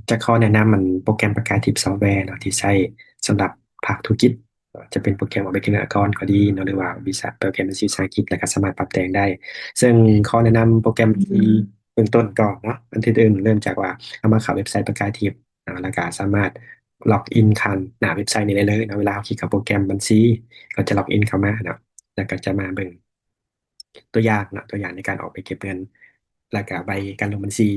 ຈະຂໍແນະນຳ ອັນ ໂປຣແກຣມປະກາຍທິບຊອບແວເນາະ ທີ່ໃຊ້ສຳລັບພາກທຸລະກິດ ຈະເປັນໂປຣແກຣມອອກໃບເກີດເງິນອາກອນກໍດີເນາະ ຫຼືວ່າວິຊາ ໂປຣແກຣມບັນຊີພາສາອັງກິດ ແລ້ວກໍສາມາດປັບແຕ່ງໄດ້. ເຊິ່ງຂໍແນະນຳໂປຣແກຣມທີ່ເບື້ອງຕົ້ນກ່ອນເນາະ. ອັນທີ່ອື່ນເລີ່ມຈາກວ່າເຮົາມາເຂົ້າເວັບໄຊປະກາຍທິບເນາະ ແລ້ວກໍສາມາດລັອກອິນຜ່ານໜ້າເວັບໄຊນີ້ໄດ້ເລີຍເນາະ. ເວລາເຮົາຄລິກເຂົ້າໂປຣແກຣມບັນຊີ ກໍຈະລັອກອິນເຂົ້າມາເນາະ ແລ້ວກໍຈະມາເບິ່ງ ຕົວຢ່າງເນາະ ຕົວຢ່າງໃນການອອກໃບເກັບເງິນ ແລ້ວກະໃບການລົງບັນຊີ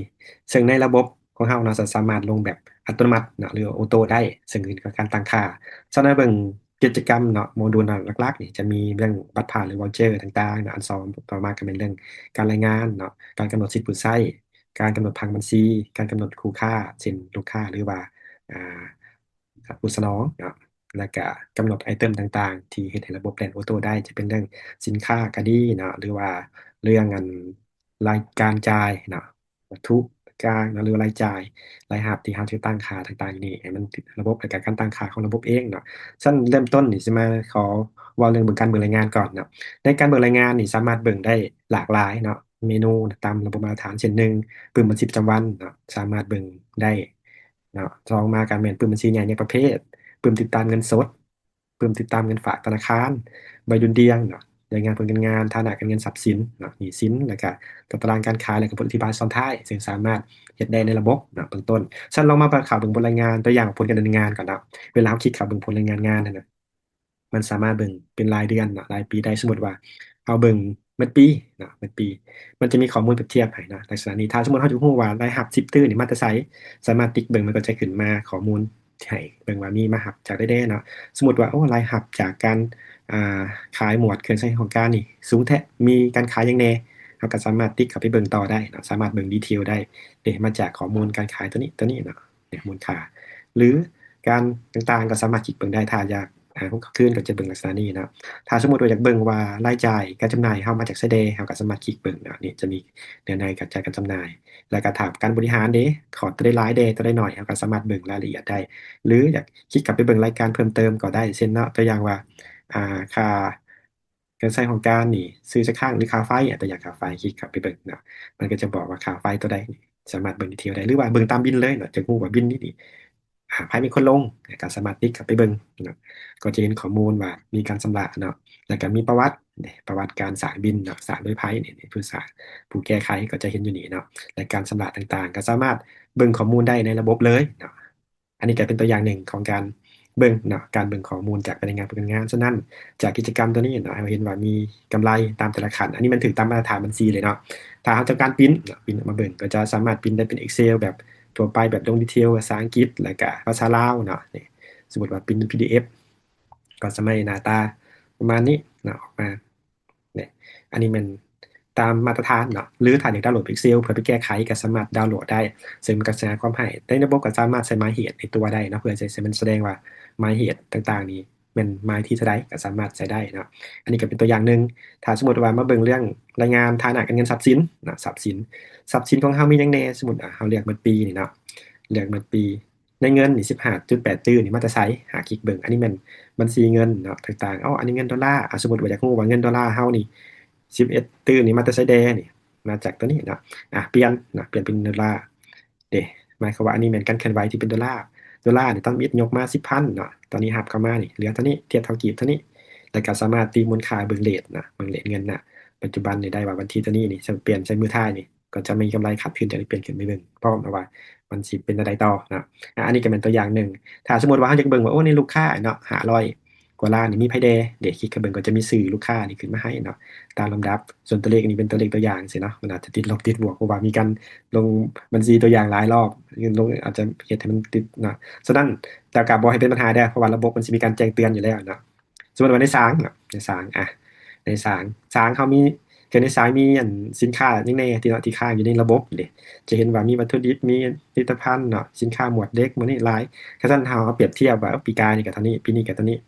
ເຊິ່ງໃນລະບົບຂອງເຮົາເນາະ ຈະສາມາດລົງແບບອັດຕະໂນມັດເນາະ ຫຼື ໂອໂຕ້ໄດ້ ເຊິ່ງຂຶ້ນກັບການຕັ້ງຄ່າ. ສຳລັບເບິ່ງກິດຈະກຳເນາະ ໂມດູນຫຼັກໆນີ້ຈະມີເລື່ອງບັດຜ່ານ ຫຼື ວາວເຈີຕ່າງໆເນາະ. ອັນສອງຕໍ່ມາກໍແມ່ນເລື່ອງການລາຍງານເນາະ ການກຳນົດສິດຜູ້ໃຊ້ ການກຳນົດຜັງບັນຊີ ການກຳນົດຄູ່ຄ້າ ເຊັ່ນ ລູກຄ້າ ຫຼືວ່າ ອ່າ ຜູ້ສະໜອງເນາະ ແລ້ວກະກຳນົດໄອເຕີມຕ່າງໆ ທີ່ເຮັດໃຫ້ລະບົບແລ່ນໂອໂຕ້ໄດ້ ຈະເປັນເລື່ອງສິນຄ້າກໍດີເນາະ ຫຼືວ່າເລື່ອງ ອັນ ລາຍການຈ່າຍເນາະ ວັດຖຸການເນາະ ຫຼືລາຍຈ່າຍ ລາຍຮັບ ທີ່ເຮົາຈະຕັ້ງຄ່າຕ່າງໆຢູ່ນີ້ໃຫ້ມັນລະບົບ ແລ້ວກະການຕັ້ງຄ່າຂອງລະບົບເອງເນາະ. ຊັ້ນເລີ່ມຕົ້ນນີ້ຊິມາຂໍເວົ້າເລື່ອງເບິ່ງ ການເບິ່ງລາຍງານກ່ອນເນາະ. ໃນການເບິ່ງລາຍງານນີ້ສາມາດເບິ່ງໄດ້ຫຼາກຫຼາຍເນາະ ເມນູຕາມລະບົບມາດຕະຖານ ເຊັ່ນ ໜຶ່ງ ປຶ້ມບັນຊີປະຈຳວັນເນາະ ສາມາດເບິ່ງໄດ້ ເນາະ. ສອງມາກໍແມ່ນປຶ້ມບັນຊີໃຫຍ່ ແຍກປະເພດ, ປຶ້ມຕິດຕາມເງິນສົດ, ປຶ້ມຕິດຕາມເງິນຝາກທະນາຄານ, ໃບດຸ່ນດ່ຽງເນາະ, ລາຍງານຜົນການງານ, ຖານະການເງິນຊັບສິນເນາະ, ໜີ້ສິນ ແລ້ວກະຕົວຕາລາງການຂາຍ ແລ້ວກະບົດອະທິບາຍຊ້ອນທ້າຍ ເຊິ່ງສາມາດເຮັດໄດ້ໃນລະບົບເນາະ ເບື້ອງຕົ້ນ. ຊັ້ນລອງມາເຂົ້າເບິ່ງບົດລາຍງານ ຕົວຢ່າງຜົນການດຳເນີນງານກ່ອນເນາະ. ເວລາເຮົາຄລິກເຂົ້າເບິ່ງຜົນລາຍງານງານນັ້ນນະ ມັນສາມາດເບິ່ງເປັນລາຍເດືອນເນາະ ລາຍປີໄດ້. ສົມມຸດວ່າເຮົາເບິ່ງໝົດປີເນາະ ໝົດປີ ມັນຈະມີຂໍ້ມູນປຽບທຽບໃຫ້ເນາະ ລັກສະນະນີ້. ຖ້າສົມມຸດເຮົາຢາກຮູ້ວ່າລາຍຮັບສິບຕື້ນີ້ມາແຕ່ໃສ ສາມາດຕິກເບິ່ງ ມັນກໍຈະຂຶ້ນມາຂໍ້ມູນໃຫ້ເບິ່ງວ່າມີມາຮັບຈາກໃດແດ່ເນາະ. ສົມມຸດວ່າ ໂອ້ ລາຍຮັບຈາກການ ອ່າ ຂາຍໝວດເຄື່ອງໃຊ້ຫ້ອງການນີ້ສູງແທ້ ມີການຂາຍຫຍັງແດ່ ເຮົາກໍສາມາດຕິກເຂົ້າໄປເບິ່ງຕໍ່ໄດ້ເນາະ ສາມາດເບິ່ງດີເທວໄດ້ເດ້ ມາຈາກຂໍ້ມູນການຂາຍຕົວນີ້ ຕົວນີ້ເນາະ ເນຍ ມູນຄ່າ ຫຼື ການຕ່າງໆ ກໍສາມາດຄລິກເບິ່ງໄດ້. ຖ້າຢາກ ອາ ຫົກຄ່ຳຄືນ ກໍຈະເບິ່ງລັກສະນະນີ້ເນາະ. ຖ້າສົມມຸດວ່າຢາກເບິ່ງວ່າລາຍຈ່າຍການຈຳໜ່າຍເຮົາມາຈາກໃສແດ່ ເຮົາກໍສາມາດຄລິກເບິ່ງເນາະ. ນີ້ຈະມີເນື້ອໃນການຈ່າຍການຈຳໜ່າຍ ແລ້ວກໍຖ້າການບໍລິຫານເດ້ ຂອງຕົວໃດຫຼາຍແດ່ ຕົວໃດໜ້ອຍ ເຮົາກໍສາມາດເບິ່ງລາຍລະອຽດໄດ້ ຫຼື ຢາກຄລິກເຂົ້າໄປເບິ່ງລາຍການເພີ່ມເຕີມກໍໄດ້ ເຊັ່ນເນາະ ຕົວຢ່າງວ່າ ອາ ຄ່າ ເຄື່ອງໃຊ້ຫ້ອງການນີ້ຊື້ຈັກຄັ້ງ ຫຼື ຄ່າໄຟ ອາ ຕົວຢ່າງຄ່າໄຟ ຄລິກເຂົ້າໄປເບິ່ງເນາະ ມັນກໍຈະບອກວ່າຄ່າໄຟຕົວໃດ ສາມາດເບິ່ງດີເທວໄດ້ ຫຼືວ່າເບິ່ງຕາມບິນເລີຍເນາະ ຈະຮູ້ວ່າບິນນີ້ນີ້ ອາ ໃຜເປັນຄົນລົງ ກໍສາມາດຕິກເຂົ້າໄປເບິ່ງເນາະ ກໍຈະເຫັນຂໍ້ມູນວ່າມີການຊຳລະເນາະ ແລ້ວກໍມີປະຫວັດ ປະຫວັດການສ້າງບິນເນາະ ສ້າງໂດຍໃຜນີ້ ຜູ້ສ້າງ ຜູ້ແກ້ໄຂ ກໍຈະເຫັນຢູ່ນີ້ເນາະ ແລະ ການຊຳລະຕ່າງໆ ກໍສາມາດເບິ່ງຂໍ້ມູນໄດ້ໃນລະບົບເລີຍເນາະ. ອັນນີ້ກໍເປັນຕົວຢ່າງໜຶ່ງຂອງການເບິ່ງເນາະ ການເບິ່ງຂໍ້ມູນຈາກພະນັກງານຜູ້ປະກອບການງານ. ສະນັ້ນ ຈາກກິດຈະກຳຕົວນີ້ເນາະ ເຮົາເຫັນວ່າມີກຳໄລຕາມແຕ່ລະຂັ້ນ ອັນນີ້ມັນຖືກຕາມມາດຕະຖານບັນຊີເລີຍເນາະ. ຖ້າເຮົາຕ້ອງການປຣິ້ນເນາະ ປຣິ້ນອອກມາເບິ່ງ ກໍຈະສາມາດປຣິ້ນໄດ້ເປັນ Excel ແບບທົ່ວໄປ ແບບລົງດີເທວພາສາອັງກິດ ແລ້ວກະພາສາລາວເນາະ. ນີ້ ສົມມຸດວ່າປຣິ້ນເປັນ PDF ກໍຈະໄດ້ໜ້າຕາປະມານນີ້ເນາະ ອອກມາ. ນີ້ ອັນນີ້ແມ່ນຕາມມາດຕະຖານເນາະ ຫຼື ຖ້າຢາກດາວໂຫຼດ Excel ເພື່ອໄປແກ້ໄຂ ກໍສາມາດດາວໂຫຼດໄດ້ ເຊິ່ງມັນກໍສະແດງຄວາມໃຫ້ ໃນລະບົບກໍສາມາດໃສ່ໝາຍເຫດໃນຕົວໄດ້ເນາະ ເພື່ອໃຫ້ ໃຫ້ມັນສະແດງວ່າໝາຍເຫດຕ່າງໆນີ້ແມ່ນໝາຍທີເທົ່າໃດ ກໍສາມາດໃສ່ໄດ້ເນາະ. ອັນນີ້ກໍເປັນຕົວຢ່າງໜຶ່ງ. ຖ້າສົມມຸດວ່າມາເບິ່ງເລື່ອງລາຍງານຖານະການເງິນຊັບສິນເນາະ ຊັບສິນ ຊັບສິນຂອງເຮົາມີຫຍັງແດ່ ສົມມຸດ ອາ ເຮົາເລືອກໝົດປີນີ້ເນາະ ເລືອກໝົດປີ ໃນເງິນນີ້ ສິບຫ້າຈຸດແປດຕື້ນີ້ມາແຕ່ໃສ ຫາຄລິກເບິ່ງ. ອັນນີ້ແມ່ນບັນຊີເງິນເນາະ ຕ່າງໆ. ເອົາ ອັນນີ້ເງິນໂດລາ ອາ ສົມມຸດວ່າຢາກຮູ້ວ່າເງິນໂດລາເຮົານີ້ ສິບເອັດຕື້ນີ້ມາແຕ່ໃສແດ່ນີ້ ມາຈາກຕົວນີ້ເນາະ. ອາ ປ່ຽນເນາະ ປ່ຽນເປັນໂດລາເດ້ ໝາຍຄວາມວ່າອັນນີ້ແມ່ນການເຄື່ອນໄຫວທີ່ເປັນໂດລາ. ໂດລານີ້ຕອນມີງບມາສິບພັນເນາະ ຕອນນີ້ຮັບເຂົ້າມານີ້ເຫຼືອເທົ່ານີ້ ທຽບເທົ່າກີບເທົ່ານີ້ ແລ້ວກໍສາມາດຕີມູນຄ່າເບິ່ງເຣດເນາະ ເບິ່ງເຣດເງິນນະ ປັດຈຸບັນນີ້ໄດ້ວ່າວັນທີເທົ່ານີ້ນີ້ ຖ້າປ່ຽນໃສ່ມື້ທ້າຍນີ້ ກໍຈະມີກຳໄລຂາດທຶນ ຈະໄດ້ປ່ຽນຂຶ້ນໄປເບິ່ງພ້ອມເນາະວ່າມັນຊິເປັນແນວໃດຕໍ່ເນາະ. ອາ ອັນນີ້ກໍແມ່ນຕົວຢ່າງໜຶ່ງ. ຖ້າສົມມຸດວ່າເຮົາຢາກເບິ່ງວ່າ ໂອ້ ໃນລູກຄ້າເນາະ ຫ້າຮ້ອຍກວ່າລ້ານນີ້ມີໃຜແດ່ເດ້ ຄລິກເຂົ້າເບິ່ງ ກໍຈະມີຊື່ລູກຄ້ານີ້ຂຶ້ນມາໃຫ້ເນາະ ຕາມລຳດັບ. ສ່ວນຕົວເລກນີ້ເປັນຕົວເລກຕົວຢ່າງຊື່ເນາະ ມັນອາດຈະຕິດລົບຕິດບວກ ເພາະວ່າມີການລົງບັນຊີຕົວຢ່າງຫຼາຍລອບ ລົງ ອາດຈະເຮັດໃຫ້ມັນຕິດເນາະ. ສະນັ້ນ ແຕ່ກໍບໍ່ໃຫ້ເປັນບັນຫາເດີ້ ເພາະວ່າລະບົບມັນຊິມີການແຈ້ງເຕືອນຢູ່ແລ້ວເນາະ. ສົມມຸດວ່າໃນສາງເນາະ ໃນສາງ ອາ ໃນສາງ ສາງເຮົາມີ ຄືໃນສາງມີ ອັນ ສິນຄ້າຫຍັງແດ່ທີ່ເນາະ ທີ່ຄ້າງຢູ່ໃນລະບົບເດ້ ຈະເຫັນວ່າມີວັດຖຸດິບ ມີຜະລິດຕະພັນເນາະ ສິນຄ້າໝວດເດັກ ໝວດນີ້ຫຼາຍ. ຄັນຊັ້ນເຮົາ ເຮົາປຽບທຽບວ່າ ເອີ ປີກາຍນີ້ກັບເທົ່ານີ້ ປີນີ້ກັບເທົ່ານີ້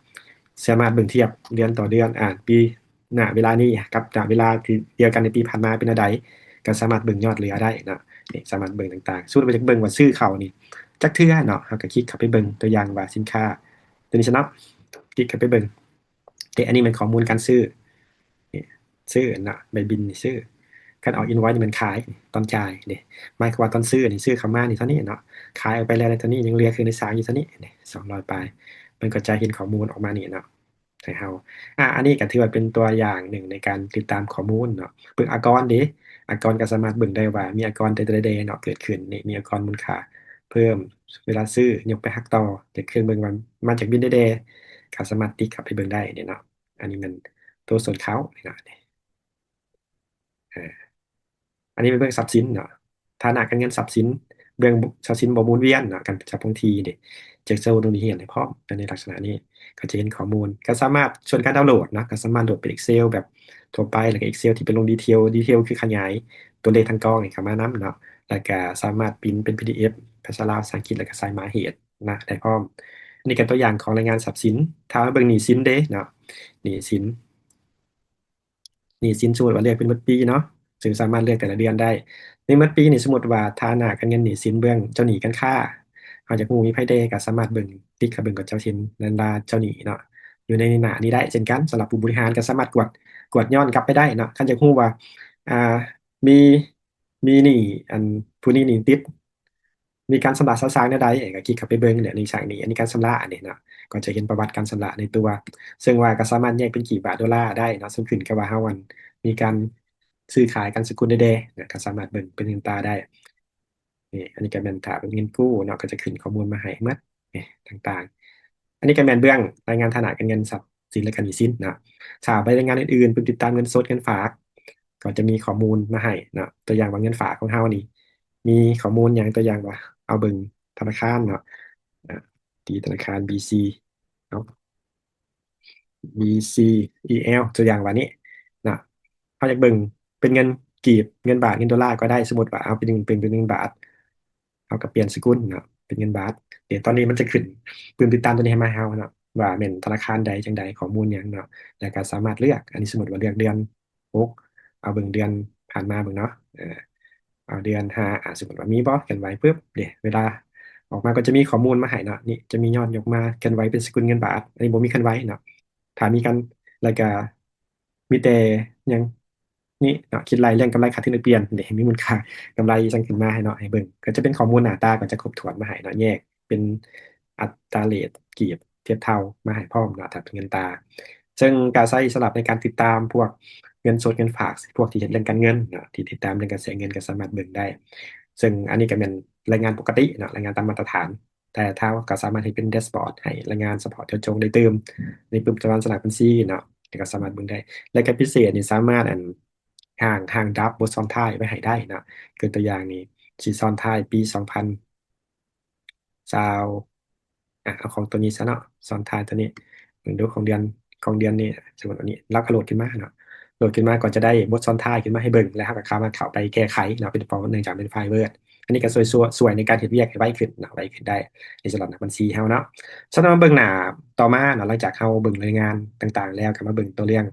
ສາມາດເບິ່ງທຽບເດືອນຕໍ່ເດືອນ ອາ ປີ ນະເວລານີ້ກັບນະເວລາທີ່ດຽວກັນໃນປີຜ່ານມາເປັນແນວໃດ ກໍສາມາດເບິ່ງຍອດເຫຼືອໄດ້ເນາະ. ນີ້ສາມາດເບິ່ງຕ່າງໆ ສົມມຸດວ່າຢາກເບິ່ງວ່າຊື້ເຂົ້ານີ້ຈັກເທື່ອເນາະ ເຮົາກໍຄລິກເຂົ້າໄປເບິ່ງ ຕົວຢ່າງວ່າສິນຄ້າ ຕົວນີ້ຊະເນາະ ຄລິກເຂົ້າໄປເບິ່ງ ເດ້ ອັນນີ້ແມ່ນຂໍ້ມູນການຊື້ ນີ້ ຊື້ເນາະ ໃບບິນນີ້ຊື້ ຄັນອອກ invoice ນີ້ແມ່ນຂາຍ ຕອນຈ່າຍເດ້ ໝາຍຄວາມວ່າຕອນຊື້ນີ້ ຊື້ເຂົ້າມານີ້ເທົ່ານີ້ເນາະ ຂາຍອອກໄປແລ້ວເທົ່ານີ້ ຍັງເຫຼືອເຄື່ອງໂດຍສານຢູ່ເທົ່ານີ້ເດ້ ສອງຮ້ອຍປາຍ ມັນກໍຈະເຫັນຂໍ້ມູນອອກມານີ້ເນາະ ໃຫ້ເຮົາ ອາ ອັນນີ້ກໍຖືວ່າເປັນຕົວຢ່າງໜຶ່ງໃນການຕິດຕາມຂໍ້ມູນເນາະ ເບິ່ງອາກອນເດ້ ອາກອນກໍສາມາດເບິ່ງໄດ້ວ່າມີອາກອນໃດໆແດ່ເນາະເກີດຂຶ້ນ ນີ້ມີອາກອນມູນຄ່າເພີ່ມ ເວລາຊື້ ຍົກໄປຫັກຕໍ່ ຢາກຂຶ້ນເບິ່ງວ່າມາຈາກບິນໃດແດ່ ກໍສາມາດຕິກເຂົ້າໄປເບິ່ງໄດ້ນີ້ເນາະ ອັນນີ້ແມ່ນໂຕສ່ວນເຂົ້ານີ້ເນາະ ເອີ ອັນນີ້ແມ່ນເບິ່ງຊັບສິນເນາະ ຖານະການເງິນຊັບສິນ ເບິ່ງຊັບສິນບໍ່ໝູນວຽນເນາະ ການຈັບຄົງທີ່ເດ້ ຈະໂຊໂຕນີ້ໃຫ້ເຫັນພ້ອມ ອັນນີ້ລັກສະນະນີ້ ກໍຈະເຫັນຂໍ້ມູນ ກໍສາມາດ ສ່ວນການດາວໂຫຼດເນາະ ກໍສາມາດໂຫຼດເປັນ Excel ແບບທົ່ວໄປ ແລ້ວກໍ Excel ທີ່ເປັນລົງ detail detail ຄືຂະຫຍາຍຕົວເລກທາງກ້ອງນີ້ເຂົ້າມານຳເນາະ ແລ້ວກໍສາມາດປຣິ້ນເປັນ PDF ພາສາລາວ ພາສາອັງກິດ ແລ້ວກໍໃສ່ໝາຍເຫດນະ ໄດ້ພ້ອມ ອັນນີ້ກໍຕົວຢ່າງຂອງລາຍງານຊັບສິນ ຖ້າມາເບິ່ງໜີ້ສິນເດ້ເນາະ ໜີ້ສິນ ໜີ້ສິນ ສົມມຸດວ່າລຽກເປັນໝົດປີເນາະ ເຊິ່ງສາມາດເລືອກແຕ່ລະເດືອນໄດ້ ໃນໝົດປີນີ້ ສົມມຸດວ່າຖານະການເງິນໜີ້ສິນເບື້ອງເຈົ້າໜີ້ການຄ້າ ເຮົາຢາກຮູ້ມີໃຜແດ່ ກໍສາມາດເບິ່ງ ຕິກເຂົ້າເບິ່ງກັບເຈົ້າສິນ ແລະ ລາເຈົ້າໜີ້ເນາະ ຢູ່ໃນໜ້ານີ້ໄດ້ເຊັ່ນກັນ ສຳລັບຜູ້ບໍລິຫານກໍສາມາດກວດ ກວດຍ້ອນກັບໄປໄດ້ເນາະ ຄັນຢາກຮູ້ວ່າ ອ່າ ມີ ມີໜີ້ ອັນ ຜູ້ນີ້ໜີ້ຕິດ ມີການຊຳລະສະສາງແນວໃດ ກໍຄລິກເຂົ້າໄປເບິ່ງ ແລະ ນີ້ສາງນີ້ ອັນນີ້ການຊຳລະນີ້ເນາະ ກໍຈະເຫັນປະຫວັດການຊຳລະໃນຕົວ ເຊິ່ງວ່າກໍສາມາດແຍກເປັນກີບ ບາດ ໂດລາໄດ້ເນາະ ເຊິ່ງຂຶ້ນກັບວ່າເຮົາ ອັນ ມີການຊື້ຂາຍກັນສະກຸນໃດແດ່ນະ ກໍສາມາດເບິ່ງເປັນເງິນຕາໄດ້ ນີ້ ອັນນີ້ກໍແມ່ນຖ້າເປັນເງິນກູ້ເນາະ ກໍຈະຂຶ້ນຂໍ້ມູນມາໃຫ້ໝົດ ນີ້ ຕ່າງໆ ອັນນີ້ກໍແມ່ນເບື້ອງລາຍງານຖານະການເງິນຊັບສິນ ແລະ ກໍໜີ້ສິນເນາະ ຖ້າໄປລາຍງານອື່ນໆ ປຶ້ມຕິດຕາມເງິນສົດ ເງິນຝາກ ກໍຈະມີຂໍ້ມູນມາໃຫ້ເນາະ ຕົວຢ່າງວ່າເງິນຝາກຂອງເຮົານີ້ ມີຂໍ້ມູນຫຍັງ ຕົວຢ່າງວ່າ ເອົາເບິ່ງທະນາຄານເນາະ ອາ ທີ່ທະນາຄານ BC ເນາະ BCEL ຕົວຢ່າງວ່ານີ້ເນາະ ເຮົາຢາກເບິ່ງເປັນເງິນກີບ ເງິນບາດ ເງິນໂດລາກໍໄດ້ ສົມມຸດວ່າເອົາເປັນ ເປັນ ເປັນເງິນບາດ ເຮົາກໍປ່ຽນສະກຸນເນາະ ເປັນເງິນບາດ ເດ ຕອນນີ້ມັນຈະຂຶ້ນປຶ້ມຕິດຕາມຕົວນີ້ໃຫ້ມາໃຫ້ເຮົາເນາະ ວ່າແມ່ນທະນາຄານໃດຈັ່ງໃດ ຂໍ້ມູນຫຍັງເນາະ ແລ້ວກໍສາມາດເລືອກ ອັນນີ້ສົມມຸດວ່າເລືອກເດືອນຫົກ ເອົາເບິ່ງເດືອນຜ່ານມາເບິ່ງເນາະ ເອີ ເອົາເດືອນຫ້າ ອາ ສົມມຸດວ່າມີບໍ່ເຄື່ອນໄຫວປຶບ ເດ ເວລາອອກມາກໍຈະມີຂໍ້ມູນມາໃຫ້ເນາະ ນີ້ຈະມີຍອດຍົກມາ ເຄື່ອນໄຫວເປັນສະກຸນເງິນບາດ ອັນນີ້ບໍ່ມີເຄື່ອນໄຫວເນາະ ຖ້າມີການ ແລ້ວກໍ ມີແຕ່ຫຍັງນີ້ເນາະ ຄິດໄລ່ເລື່ອງກຳໄລຂາດທຶນແລກປ່ຽນເດ້ ມີມູນຄ່າກຳໄລອີ່ຫຍັງຂຶ້ນມາໃຫ້ເນາະ ໃຫ້ເບິ່ງ ກໍຈະເປັນຂໍ້ມູນໜ້າຕາ ກໍຈະຄົບຖ້ວນມາໃຫ້ເນາະ ແຍກເປັນອັດຕາເຣດ ກີບ ທຽບເທົ່າມາໃຫ້ພ້ອມເນາະ ຖ້າເປັນເງິນຕາ ເຊິ່ງກໍໃຊ້ສຳລັບໃນການຕິດຕາມພວກເງິນສົດເງິນຝາກ ພວກທີ່ເຮັດເລື່ອງການເງິນເນາະ ທີ່ຕິດຕາມເລື່ອງການໃຊ້ເງິນ ກໍສາມາດເບິ່ງໄດ້ ເຊິ່ງອັນນີ້ກໍແມ່ນລາຍງານປົກກະຕິເນາະ ລາຍງານຕາມມາດຕະຖານ ແຕ່ເຮົາກໍສາມາດເຮັດເປັນແດຊບອດໃຫ້ລາຍງານສະເພາະເຈາະຈົງໄດ້ຕື່ມ ໃນປຶ້ມຕາລາງສະໜັບບັນຊີເນາະ ແລ້ວກໍສາມາດເບິ່ງໄດ້ ແລະກໍພິເສດນີ້ສາມາດ ອັນ ຮ່າງ ຮ່າງດັບບົດຊ້ອນທ້າຍໄວ້ໃຫ້ໄດ້ເນາະ ຄືຕົວຢ່າງນີ້ ຊິຊ້ອນທ້າຍປີສອງພັນຊາວ ອາ ເອົາຂອງຕົວນີ້ຊະເນາະ ຊ້ອນທ້າຍຕົວນີ້ ເບິ່ງດູຂອງເດືອນ ຂອງເດືອນນີ້ ສົມມຸດອັນນີ້ ເຮົາກໍໂຫຼດຂຶ້ນມາເນາະ ໂຫຼດຂຶ້ນມາກໍຈະໄດ້ບົດຊ້ອນທ້າຍຂຶ້ນມາໃຫ້ເບິ່ງ ແລ້ວເຮົາກໍສາມາດເຂົ້າໄປແກ້ໄຂເນາະ ເປັນ Power ເນື່ອງຈາກເປັນໄຟລ໌ Word ອັນນີ້ກໍຊ່ວຍ ຊ່ວຍໃນການເຮັດວຽກໃຫ້ໄວຂຶ້ນເນາະ ໄວຂຶ້ນໄດ້ ໃນສຳລັບນັກບັນຊີເຮົາເນາະ ສຳລັບມາເບິ່ງໜ້າຕໍ່ມາເນາະ ຫຼັງຈາກເຮົາເບິ່ງລາຍງານຕ່າງໆແລ້ວ ກໍມາເບິ່ງຕົວເລື່ອງ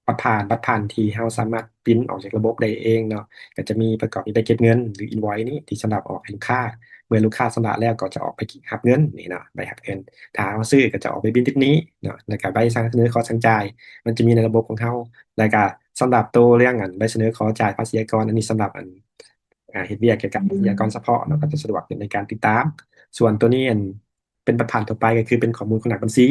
ບັດຜ່ານ ບັດຜ່ານທີ່ເຮົາສາມາດ print ອອກຈາກລະບົບໄດ້ເອງເນາະ ກໍຈະມີປະກອບມີໃບເກັບເງິນ ຫຼື invoice ນີ້ທີ່ສຳລັບອອກໃຫ້ລູກຄ້າ ເມື່ອລູກຄ້າຊຳລະແລ້ວກໍຈະອອກໃບຮັບເງິນນີ້ເນາະ ໃບຮັບເງິນ ຖ້າເຮົາຊື້ກໍຈະອອກໃບບິນຕິດໜີ້ເນາະ ແລ້ວກໍໃບສັ່ງສະເໜີຂໍສັ່ງຈ່າຍ ມັນຈະມີໃນລະບົບຂອງເຮົາ ແລ້ວກໍສຳລັບໂຕເລື່ອງ ອັນ ໃບສະເໜີຂໍຈ່າຍພາສີອາກອນ ອັນນີ້ສຳລັບ ອັນ ອາ ເຮັດວຽກກ່ຽວກັບພາສີອາກອນສະເພາະເນາະ ກໍຈະສະດວກໃນການຕິດຕາມ ສ່ວນໂຕນີ້ ອັນ ເປັນບັດຜ່ານທົ່ວໄປ ກໍຄືເປັນຂໍ້ມູນຂອງນັກບັນຊີ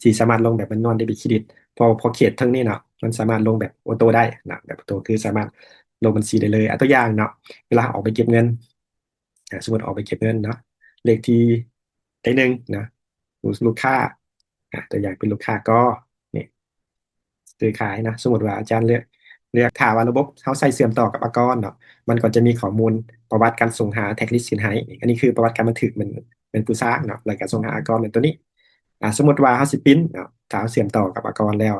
ທີ່ສາມາດລົງແບບແມນນວນ ເດບິດ ເຄຣດິດ ເພາະ ເພາະເຂດເທິງນີ້ເນາະ ມັນສາມາດລົງແບບໂອໂຕ້ໄດ້ເນາະ ແບບໂອໂຕ້ ຄືສາມາດລົງບັນຊີໄດ້ເລີຍ ອາ ຕົວຢ່າງເນາະ ເວລາອອກໄປເກັບເງິນ ອາ ສົມມຸດອອກໄປເກັບເງິນເນາະ ເລກທີ ເລກໜຶ່ງເນາະ ລູກ ລູກຄ້າ ອາ ຕົວຢ່າງເປັນລູກຄ້າ ກ ນີ້ ຊື້ຂາຍເນາະ ສົມມຸດວ່າອາຈານເລືອກ ເລືອກ ຖ້າວ່າລະບົບເຮົາໃຊ້ເຊື່ອມຕໍ່ກັບອາກອນເນາະ ມັນກໍຈະມີຂໍ້ມູນປະຫວັດການສົ່ງຫາ tax list ຂຶ້ນໃຫ້ ອັນນີ້ຄືປະຫວັດການບັນທຶກ ແມ່ນ ແມ່ນຜູ້ສ້າງເນາະ ແລ້ວກໍສົ່ງຫາອາກອນແມ່ນຕົວນີ້ ອາ ສົມມຸດວ່າເຮົາຊິປຣິ້ນເນາະ ຖ້າເຮົາເຊື່ອມຕໍ່ກັບອາກອນແລ້ວ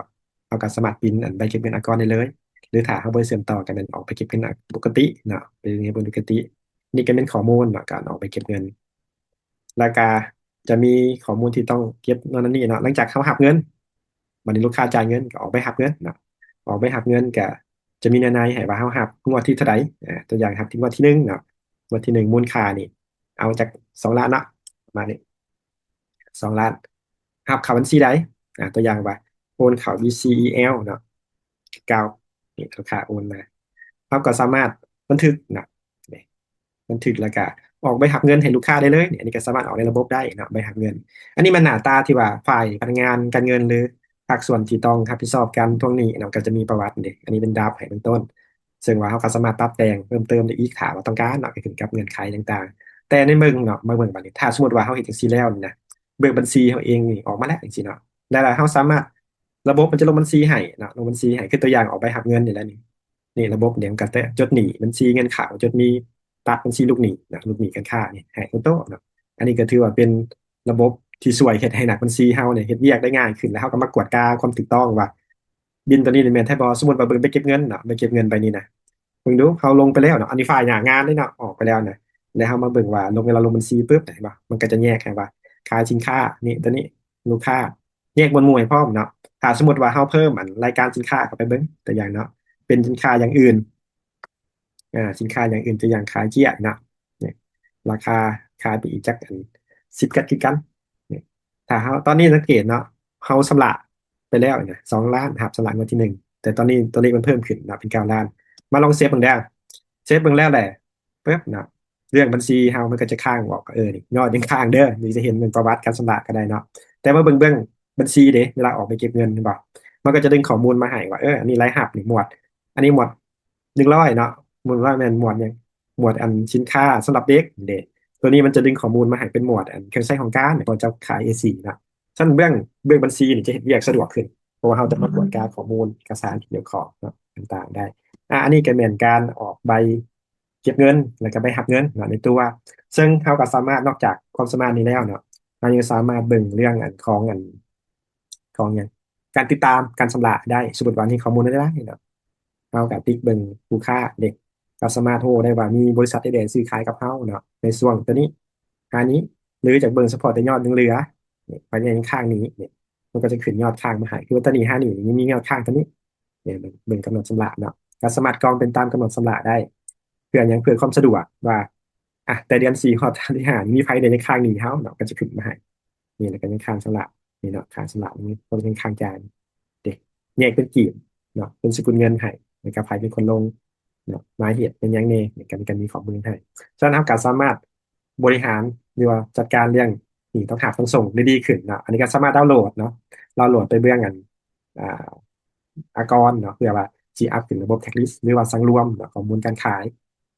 ເຮົາກໍສາມາດປຣິ້ນ ອັນ ໃບເກັບເງິນອາກອນໄດ້ເລີຍ ຫຼືຖ້າເຮົາບໍ່ໄດ້ເຊື່ອມຕໍ່ ກໍແມ່ນອອກໃບເກັບເງິນປົກກະຕິເນາະ ເປັນເງິນປົກກະຕິ ນີ້ກໍແມ່ນຂໍ້ມູນເນາະ ການອອກໃບເກັບເງິນ ແລ້ວກະຈະມີຂໍ້ມູນທີ່ຕ້ອງເກັບໂນ່ນນັ້ນນີ້ເນາະ ຫຼັງຈາກເຮົາຮັບເງິນ ບັດນີ້ລູກຄ້າຈ່າຍເງິນ ກໍອອກໃບຮັບເງິນເນາະ ອອກໃບຮັບເງິນ ກະຈະມີເນື້ອໃນໃຫ້ວ່າເຮົາຮັບງວດທີເທົ່າໃດ ອາ ຕົວຢ່າງຮັບທີ່ງວດທີໜຶ່ງເນາະ ງວດທີໜຶ່ງມູນຄ່ານີ້ ເອົາຈັກສອງລ້ານເນາະ ປະມານນີ້ ສອງລ້ານ ຮັບເຂົ້າບັນຊີໃດ ອາ ຕົວຢ່າງວ່າໂອນເຂົ້າ BCEL ເນາະ ເກົ້າ ນີ້ລູກຄ້າໂອນມາ ເຮົາກໍສາມາດບັນທຶກນະ ບັນທຶກແລ້ວກະອອກໃບຮັບເງິນໃຫ້ລູກຄ້າໄດ້ເລີຍ. ອັນນີ້ກໍສາມາດອອກໃນລະບົບໄດ້ເນາະ ໃບຮັບເງິນ. ອັນນີ້ແມ່ນໜ້າຕາທີ່ວ່າຝ່າຍພະນັກງານການເງິນ ຫຼືພາກສ່ວນທີ່ຕ້ອງຮັບຜິດຊອບການທວງໜີ້ເນາະ ກໍຈະມີປະຫວັດເດ້. ອັນນີ້ເປັນດຣາຟໃຫ້ເບື້ອງຕົ້ນ ເຊິ່ງວ່າເຮົາກໍສາມາດປັບແຕ່ງເພີ່ມເຕີມໄດ້ອີກ ຖ້າວ່າຕ້ອງການເນາະ ກໍຂຶ້ນກັບເງື່ອນໄຂຕ່າງໆ. ແຕ່ໃນເບິ່ງເນາະ ມາເບິ່ງບັດນີ້ ຖ້າສົມມຸດວ່າເຮົາເຮັດຈັ່ງຊີ້ແລ້ວນີ້ນະ ເບິ່ງບັນຊີເຮົາເອງນີ້ອອກມາແລ້ວຈັ່ງຊີ້ເນາະ ແລ້ວເຮົາສາມາດ ລະບົບມັນຈະລົງບັນຊີໃຫ້ເນາະ ລົງບັນຊີໃຫ້ ຄືຕົວຢ່າງອອກໃບຮັບເງິນນີ້ແຫຼະນີ້ ນີ້ລະບົບນີ້ມັນກໍຈະຈົດໜີ້ບັນຊີເງິນເຂົ້າ ຈົດມີ ຕັດບັນຊີລູກໜີ້ນະ ລູກໜີ້ການຄ້ານີ້ໃຫ້ໂອໂຕ້ເນາະ. ອັນນີ້ກໍຖືວ່າເປັນລະບົບທີ່ຊ່ວຍເຮັດໃຫ້ນັກບັນຊີເຮົານີ້ເຮັດວຽກໄດ້ງ່າຍຂຶ້ນ ແລ້ວເຮົາກໍມາກວດກາຄວາມຖືກຕ້ອງວ່າບິນຕົວນີ້ນີ້ແມ່ນແທ້ບໍ່. ສົມມຸດວ່າເບິ່ງໃບເກັບເງິນເນາະ ໃບເກັບເງິນໃບນີ້ນະ ເບິ່ງດູ ເຮົາລົງໄປແລ້ວເນາະ ອັນນີ້ຝ່າຍໜ້າງານເດ້ເນາະ ອອກໄປແລ້ວນະ ແລ້ວເຮົາມາເບິ່ງວ່າລົງ ເວລາລົງບັນຊີປຶບ ເຫັນບໍ່ ມັນກໍຈະແຍກໃຫ້ວ່າຂາຍສິນຄ້ານີ້ ຕົວນີ້ລູກຄ້າ ແຍກໝວດໝູ່ໃຫ້ພ້ອມເນາະ. ຖ້າສົມມຸດວ່າເຮົາເພີ່ມອັນລາຍການສິນຄ້າເຂົ້າໄປເບິ່ງ ຕົວຢ່າງເນາະ ເປັນສິນຄ້າຢ່າງອື່ນ ອາ ສິນຄ້າຢ່າງອື່ນ ຕົວຢ່າງຂາຍເຈ້ຍເນາະ ນີ້ລາຄາຂາຍໄປອີກຈັກອັນ ສິບກັດຄືກັນ. ນີ້ ຖ້າເຮົາ ຕອນນີ້ສັງເກດເນາະ ເຮົາຊຳລະໄປແລ້ວນະ ສອງລ້ານ ຮັບຊຳລະງວດທີໜຶ່ງ ແຕ່ຕອນນີ້ຕົວເລກມັນເພີ່ມຂຶ້ນເນາະ ເປັນເກົ້າລ້ານ. ມາລອງເຊັບເບິ່ງເດີ ເຊັບເບິ່ງແລ້ວແຫຼະ ປຶບເນາະ ເລື່ອງບັນຊີເຮົາມັນກໍຈະຄ້າງອອກ ເອີ ນີ້ຍອດຍັງຄ້າງເດີ ນີ້ຈະເຫັນເປັນປະຫວັດການຊຳລະກໍໄດ້ເນາະ. ແຕ່ມາເບິ່ງເບື້ອງບັນຊີເດ້ ເວລາອອກໃບເກັບເງິນ ເຫັນບໍ່ ມັນກໍຈະດຶງຂໍ້ມູນມາໃຫ້ວ່າ ເອີ ອັນນີ້ລາຍຮັບນີ້ໝວດ ອັນນີ້ໝວດໜຶ່ງຮ້ອຍເນາະ ໝວດໜຶ່ງຮ້ອຍແມ່ນໝວດຫຍັງ ໝວດອັນສິນຄ້າສຳລັບເດັກເດ້. ຕົວນີ້ມັນຈະດຶງຂໍ້ມູນມາໃຫ້ເປັນໝວດອັນເຄື່ອງໃຊ້ຫ້ອງການ ເພາະເຈົ້າຂາຍເອຊີເນາະ. ຊັ້ນເບື້ອງ ເບື້ອງບັນຊີນີ້ຈະເຮັດວຽກສະດວກຂຶ້ນ ເພາະວ່າເຮົາຈະມາກວດກາຂໍ້ມູນເອກະສານທີ່ກ່ຽວຂ້ອງເນາະ ຕ່າງໆໄດ້. ອາ ອັນນີ້ກໍແມ່ນການອອກໃບ ເກັບເງິນ ແລ້ວກໍໃບຮັບເງິນເນາະ ໃນຕົວ ເຊິ່ງເຮົາກໍສາມາດ ນອກຈາກຄວາມສາມາດນີ້ແລ້ວເນາະ ເຮົາຍັງສາມາດເບິ່ງເລື່ອງອັນຂອງອັນ ຂອງຫຍັງ ການຕິດຕາມການຊຳລະໄດ້. ສົມມຸດວ່າມີຂໍ້ມູນຫຼາຍໆເນາະ ເຮົາກໍຕິກເບິ່ງລູກຄ້າເດ້ ກໍສາມາດຮູ້ໄດ້ວ່າມີບໍລິສັດໃດໆຊື້ຂາຍກັບເຮົາເນາະ ໃນຊ່ວງຕົວນີ້ ຫານີ້ ຫຼືຈາກເບິ່ງສະເພາະແຕ່ຍອດຍັງເຫຼືອ ນີ້ ໄປຍັງຄ້າງໜີ້ ນີ້ ມັນກໍຈະຂຶ້ນຍອດຄ້າງມາໃຫ້ ຄືວ່າຕົວນີ້ຫານີ້ຍັງມີຍອດຄ້າງຕົວນີ້ ເບິ່ງ ເບິ່ງກຳນົດຊຳລະເນາະ ກໍສາມາດກອງເປັນຕາມກຳນົດຊຳລະໄດ້. ເພື່ອຫຍັງ? ເພື່ອຄວາມສະດວກວ່າ ອາ ແຕ່ເດືອນສີ່ຮອດເດືອນຫ້ານີ້ ມີໃຜແດ່ຍັງຄ້າງໜີ້ເຮົາເນາະ ກໍຈະຂຶ້ນມາໃຫ້ ນີ້ ແລ້ວກໍຍັງຄ້າງຊຳລະ ນີ້ເນາະ ຄ້າງຊຳລະ ມີຄົນຍັງຄ້າງຈ່າຍເດ້ ແຍກເປັນກີບເນາະ ເປັນສະກຸນເງິນໃຫ້ ແລ້ວກໍໃຜເປັນຄົນລົງເນາະ ໝາຍເຫດເປັນຫຍັງແດ່ ກໍ ກໍມີຂໍ້ມູນໃຫ້. ສະນັ້ນເຮົາກໍສາມາດ ບໍລິຫານ ຫຼືວ່າຈັດການເລື່ອງໜີ້ຕ້ອງຮັບຕ້ອງສົ່ງໄດ້ດີຂຶ້ນເນາະ. ອັນນີ້ກໍສາມາດດາວໂຫຼດເນາະ ດາວໂຫຼດໄປເບື້ອງອັນ ອາ ອາກອນເນາະ ເພື່ອວ່າຊິອັບຂຶ້ນລະບົບ checklist ຫຼືວ່າສັງລວມເນາະ ຂໍ້ມູນການຂາຍ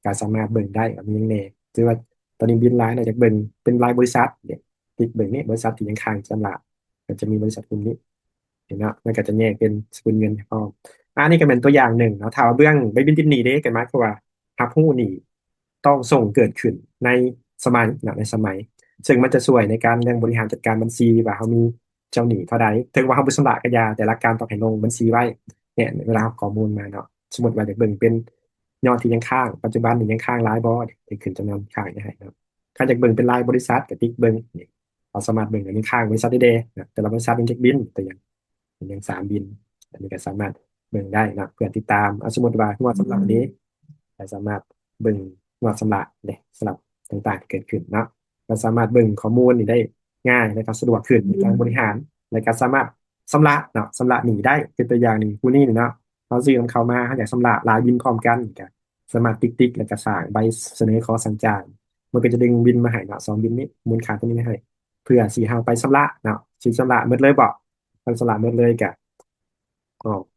ກໍສາມາດເບິ່ງໄດ້ວ່າມີຫຍັງແດ່. ຖືວ່າຕອນນີ້ບິນຫຼາຍເນາະ ຢາກເບິ່ງເປັນລາຍບໍລິສັດເດ້ ຕິກເບິ່ງນີ້ ບໍລິສັດທີ່ຍັງຄ້າງຊຳລະ ກໍຈະມີບໍລິສັດກຸ່ມນີ້ ເຫັນເນາະ ມັນກໍຈະແຍກເປັນສະກຸນເງິນໃຫ້ພ້ອມ. ອັນນີ້ກໍແມ່ນຕົວຢ່າງໜຶ່ງເນາະ. ຖ້າວ່າເບື້ອງໃບບິນຕິດໜີ້ເດ້ ກໍໝາຍຄວາມວ່າຮັບຮູ້ໜີ້ຕ້ອງສົ່ງເກີດຂຶ້ນໃນສະໄໝເນາະ ໃນສະໄໝ ເຊິ່ງມັນຈະຊ່ວຍໃນການເລື່ອງບໍລິຫານຈັດການບັນຊີວ່າເຮົາມີເຈົ້າໜີ້ເທົ່າໃດ ເຖິງວ່າເຮົາບໍ່ຊຳລະກໍຢ່າ ແຕ່ຫຼັກການຕ້ອງໃຫ້ລົງບັນຊີໄວ້ ແມ່ນເວລາເຮົາຂໍ້ມູນມາເນາະ. ສົມມຸດວ່າຢາກເບິ່ງເປັນຍອດທີ່ຍັງຄ້າງ ປັດຈຸບັນນີ້ຍັງຄ້າງຫຼາຍບໍ່ ຈະຂຶ້ນຈຳນວນຄ້າງໃຫ້ເນາະ. ຄັນຢາກເບິ່ງເປັນລາຍບໍລິສັດ ກໍຕິກເບິ່ງນີ້ ເຮົາສາມາດເບິ່ງວ່າຍັງຄ້າງບໍລິສັດໃດແດ່ເນາະ ແຕ່ລະບໍລິສັດຍັງຈັກບິນ ຕົວຢ່າງ ຍັງສາມບິນ ອັນນີ້ກໍສາມາດເບິ່ງໄດ້ເນາະ ເພື່ອຕິດຕາມ. ອາ ສົມມຸດວ່າງວດສຳລັບນີ້ ກໍສາມາດເບິ່ງງວດສຳລະເດ້ ສຳລັບຕ່າງໆທີ່ເກີດຂຶ້ນເນາະ ກໍສາມາດເບິ່ງຂໍ້ມູນນີ້ໄດ້ງ່າຍ ແລະກໍສະດວກຂຶ້ນໃນການບໍລິຫານ ແລະກໍສາມາດຊຳລະເນາະ ຊຳລະໜີ້ໄດ້. ເປັນຕົວຢ່າງນີ້ ຜູ້ນີ້ນີ້ເນາະ ເຮົາຊື້ນຳເຂົາມາ ເຮົາຢາກຊຳລະຫຼາຍບິນພ້ອມກັນ ກໍສາມາດຕິກໆ ແລ້ວກໍສ້າງໃບສະເໜີຂໍສັ່ງຈ່າຍ ມັນກໍຈະດຶງບິນມາໃຫ້ເນາະ ສອງບິນນີ້ ມູນຄ່າຕົວນີ້ໃຫ້ ເພື່ອຊິເຮົາໄປຊຳລະເນາະ ຊິຊຳລະໝົດເລີຍບໍ ຄັນຊຳລະໝົດເລີຍກະ ອອກ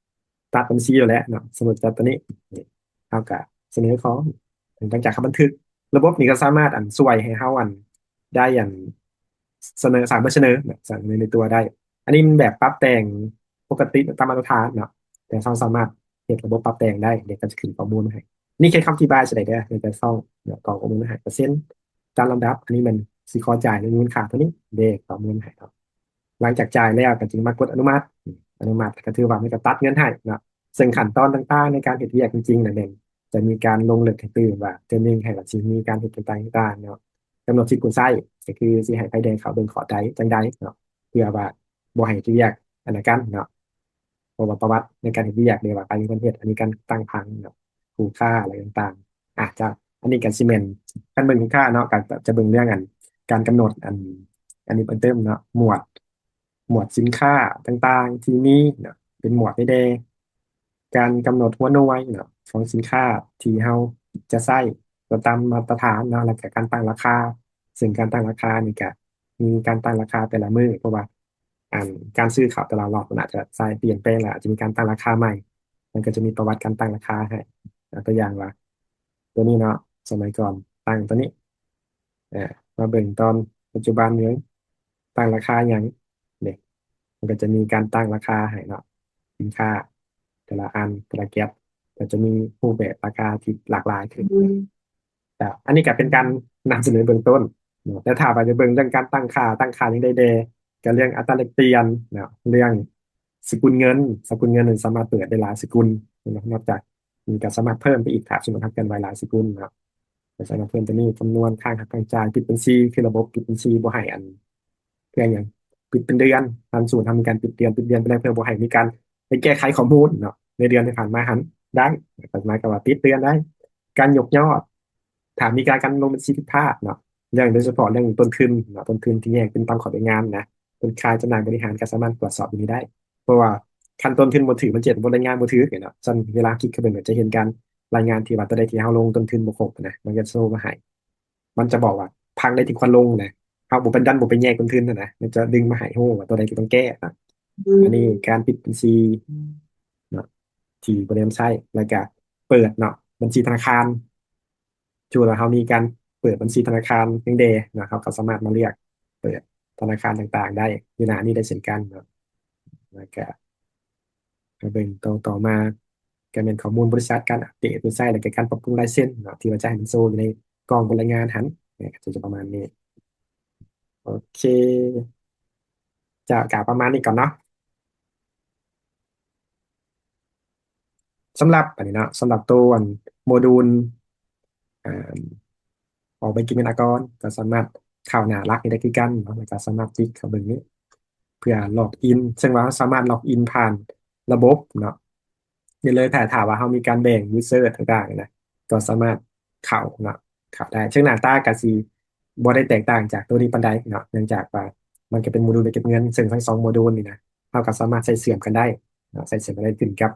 ຕັດບັນຊີໂລດແຫຼະເນາະ. ສົມມຸດວ່າຕົວນີ້ ເຮົາກະສະເໜີຂໍ ຫຼັງຈາກເຮົາບັນທຶກ ລະບົບນີ້ກໍສາມາດ ອັນ ຊ່ວຍໃຫ້ເຮົາ ອັນ ໄດ້ ອັນ ສະເໜີ ສ້າງໃບສະເໜີເນາະ ສ້າງໃນ ໃນຕົວໄດ້. ອັນນີ້ມັນແບບປັບແຕ່ງປົກກະຕິຕາມມາດຕະຖານເນາະ ແຕ່ເຮົາສາມາດເຮັດລະບົບປັບແຕ່ງໄດ້ ດຽວກໍຈະຂຶ້ນຂໍ້ມູນໃຫ້. ນີ້ແຄ່ຄຳອະທິບາຍເທົ່ານັ້ນເດີ ໃນແຕ່ລະຊ່ອງເນາະ ກໍຂໍ້ມູນໃຫ້ເປີເຊັນຕາມລຳດັບ. ອັນນີ້ແມ່ນຊິຂໍຈ່າຍໃນມູນຄ່າເທົ່ານີ້ເດ້ ຂໍ້ມູນໃຫ້ເນາະ. ຫຼັງຈາກຈ່າຍແລ້ວກໍຈຶ່ງມາກົດອະນຸມັດ ອະນຸມັດກໍຖືວ່າມັນກໍຕັດເງິນໃຫ້ເນາະ. ເຊິ່ງຂັ້ນຕອນຕ່າງໆໃນການເຮັດວຽກຈິງໆນະແມ່ນຈະມີການລົງເລິກໃຫ້ຕື່ມວ່າ ເທື່ອໜຶ່ງໃຫ້ວ່າຊິມີການເຮັດຕ່າງໆເນາະ ກຳນົດສິດຜູ້ໃຊ້ ກໍຄືຊິໃຫ້ໃຜແດ່ເຂົ້າເບິ່ງຂອດໃດຈັ່ງໃດເນາະ ເພື່ອວ່າບໍ່ໃຫ້ເຮັດວຽກອັນນະກັນເນາະ ເພາະວ່າປະຫວັດໃນການເຮັດວຽກ ຫຼືວ່າໃຜເປັນຄົນເຮັດ ອັນນີ້ການຕັ້ງຜັງເນາະ ຜູ້ຄ້າ ແລະຕ່າງໆ. ອາ ຈະ ອັນນີ້ກໍຊິແມ່ນ ຄັນເບິ່ງຜູ້ຄ້າເນາະ ກໍຈະເບິ່ງເລື່ອງ ອັນ ການກຳນົດ ອັນ ອັນນີ້ເພີ່ມເຕີມເນາະ ໝວດ ໝວດສິນຄ້າຕ່າງໆທີ່ມີເນາະ ເປັນໝວດໃດແດ່ ການກຳນົດຫົວໜ່ວຍເນາະ ຂອງສິນຄ້າທີ່ເຮົາຈະໃຊ້ ກໍຕາມມາດຕະຖານເນາະ ແລ້ວກໍການຕັ້ງລາຄາ ເຊິ່ງການຕັ້ງລາຄານີ້ກໍມີການຕັ້ງລາຄາແຕ່ລະມື້ ເພາະວ່າ ອັນ ການຊື້ເຂົ້າແຕ່ລະລັອດມັນອາດຈະໃຊ້ປ່ຽນແປງ ແລ້ວອາດຈະມີການຕັ້ງລາຄາໃໝ່ ມັນກໍຈະມີປະຫວັດການຕັ້ງລາຄາໃຫ້ ຍົກຕົວຢ່າງວ່າ ຕົວນີ້ເນາະ ສະໄໝກ່ອນຕັ້ງຕົວນີ້ ເອີ ມາເບິ່ງຕອນປັດຈຸບັນນີ້ ຕັ້ງລາຄາຫຍັງ ນີ້ ມັນກໍຈະມີການຕັ້ງລາຄາໃຫ້ເນາະ ສິນຄ້າແຕ່ລະອັນ ແຕ່ລະແກັບ ກໍຈະມີຮູບແບບລາຄາທີ່ຫຼາກຫຼາຍຂຶ້ນ. ແລ້ວອັນນີ້ກໍເປັນການນຳສະເໜີເບື້ອງຕົ້ນເນາະ ແຕ່ຖ້າວ່າຈະເບິ່ງເລື່ອງການຕັ້ງຄ່າ ຕັ້ງຄ່າຫຍັງໄດ້ແດ່ ກໍເລື່ອງອັດຕາແລກປ່ຽນເນາະ ເລື່ອງສະກຸນເງິນ ສະກຸນເງິນນັ້ນສາມາດເປີດໄດ້ຫຼາຍສະກຸນເນາະ ນອກຈາກນີ້ກໍສາມາດເພີ່ມໄປອີກ ຖ້າສົມມຸດເຮົາເຄື່ອນໄຫວຫຼາຍສະກຸນເນາະ ກໍສາມາດເພີ່ມຕົວນີ້ ຈຳນວນຄ້າງຮັບຄ້າງຈ່າຍ ປິດບັນຊີ ຄືລະບົບປິດບັນຊີ ບໍ່ໃຫ້ອັນ ເພື່ອຫຍັງ ປິດເປັນເດືອນ ຄັນສົມມຸດເຮົາມີການປິດເດືອນ ປິດເດືອນໄປແລ້ວ ເພື່ອບໍ່ໃຫ້ມີການໄປແກ້ໄຂຂໍ້ມູນເນາະ ໃນເດືອນທີ່ຜ່ານມາຫັ້ນໄດ້ ກໍໝາຍຄວາມວ່າປິດເດືອນໄດ້ ການຍົກຍອດ ຖ້າມີການ ການລົງບັນຊີຜິດພາດເນາະ ເລື່ອງໂດຍສະເພາະເລື່ອງຕົ້ນທຶນເນາະ ຕົ້ນທຶນທີ່ແຍກເປັນຕາມຂອບແບ່ງງານນະ ເປັນຄ່າຈຳໜ່າຍບໍລິຫານ ກໍສາມາດກວດສອບຢູ່ນີ້ໄດ້ ເພາະວ່າຄັນຕົ້ນທຶນບໍ່ຖືກ ມັນຈະເຮັດໃຫ້ບົດລາຍງານບໍ່ຖືກເນາະ ຊັ້ນເວລາຄລິກເຂົ້າໄປ ມັນຈະເຫັນການລາຍງານທີ່ວ່າຕົວໃດທີ່ເຮົາລົງຕົ້ນທຶນບໍ່ຄົບນະ ມັນຈະໂຊມາໃຫ້ ມັນຈະບອກວ່າພັກໃດທີ່ຄວນລົງນະ ເຮົາບໍ່ໄປດັນ ບໍ່ໄປແຍກຕົ້ນທຶນນະ ມັນຈະດຶງມາໃຫ້ຮູ້ວ່າຕົວໃດທີ່ຕ້ອງແກ້ນະ. ອັນນີ້ການປິດບັນຊີເນາະ ທີ່ບໍ່ໄດ້ນຳໃຊ້ ແລ້ວກະເປີດເນາະ ບັນຊີທະນາຄານ ສົມມຸດວ່າເຮົາມີການເປີດບັນຊີທະນາຄານຫຍັງແດ່ເນາະ ເຮົາກໍສາມາດມາເລືອກເປີດທະນາຄານຕ່າງໆໄດ້ ຢູ່ໜ້ານີ້ໄດ້ເຊັ່ນກັນເນາະ. ແລ້ວກະມາເບິ່ງໂຕຕໍ່ມາ ກໍແມ່ນຂໍ້ມູນບໍລິສັດ ການອັບເດດເວັບໄຊ ແລ້ວກໍການປັບປຸງລາຍເຊັນເນາະ ທີ່ວ່າຈະໃຫ້ມັນໂຊຢູ່ໃນກ່ອງບົດລາຍງານຫັ້ນ ກໍຈະປະມານນີ້. ໂອເຄ ຈະກະປະມານນີ້ກ່ອນເນາະ. ສຳລັບອັນນີ້ເນາະ ສຳລັບໂຕອັນໂມດູນ ອາ ອອກໃບເກັບເງິນອາກອນ ກໍສາມາດເຂົ້າໜ້າຫຼັກນີ້ໄດ້ຄືກັນເນາະ ແລ້ວກໍສາມາດຄລິກເຂົ້າເບິ່ງນີ້ ເພື່ອລັອກອິນ ເຊິ່ງວ່າເຮົາສາມາດລັອກອິນຜ່ານລະບົບເນາະ ນີ້ເລີຍ ຖ້າ ຖ້າວ່າເຮົາມີການແບ່ງຢູເຊີຕ່າງໆນະ ກໍສາມາດເຂົ້າເນາະ ເຂົ້າໄດ້ ເຊິ່ງໜ້າຕາກໍຊິບໍ່ໄດ້ແຕກຕ່າງຈາກໂຕນີ້ປານໃດເນາະ ເນື່ອງຈາກວ່າມັນກໍເປັນໂມດູນໃບເກັບເງິນ ເຊິ່ງທັງສອງໂມດູນນີ້ນະ ເຮົາກໍສາມາດໃຊ້ເຊື່ອມກັນໄດ້ເນາະ ໃຊ້ເຊື່ອມກັນໄດ້ຂຶ້ນກັບ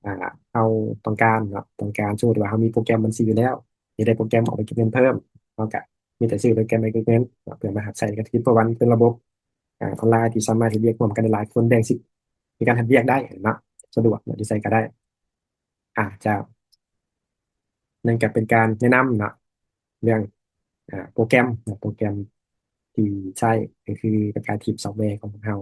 ອ່າ ເຮົາຕ້ອງການເນາະ ຕ້ອງການ ສົມມຸດວ່າເຮົາມີໂປຣແກຣມບັນຊີຢູ່ແລ້ວ ຢາກໄດ້ໂປຣແກຣມອອກໃບເກັບເງິນເພີ່ມ ເຮົາກໍມີແຕ່ຊື້ໂປຣແກຣມໃບເກັບເງິນເນາະ ເພື່ອມາຮັບໃຊ້ກັນ ເພາະວ່າມັນເປັນລະບົບ ອາ ອອນລາຍທີ່ສາມາດເຮັດວຽກຮ່ວມກັນໄດ້ຫຼາຍຄົນ ແບ່ງສິດໃນການເຮັດວຽກໄດ້ເນາະ ສະດວກເນາະ ຢູ່ໃສກໍໄດ້. ອາ ເຈົ້າ ນັ້ນກໍເປັນການແນະນຳເນາະ ເລື່ອງ ອາ ໂປຣແກຣມເນາະ ໂປຣແກຣມທີ່ໃຊ້ ກໍຄືປະການທີມຊອບແວຂອງພວກເຮົາ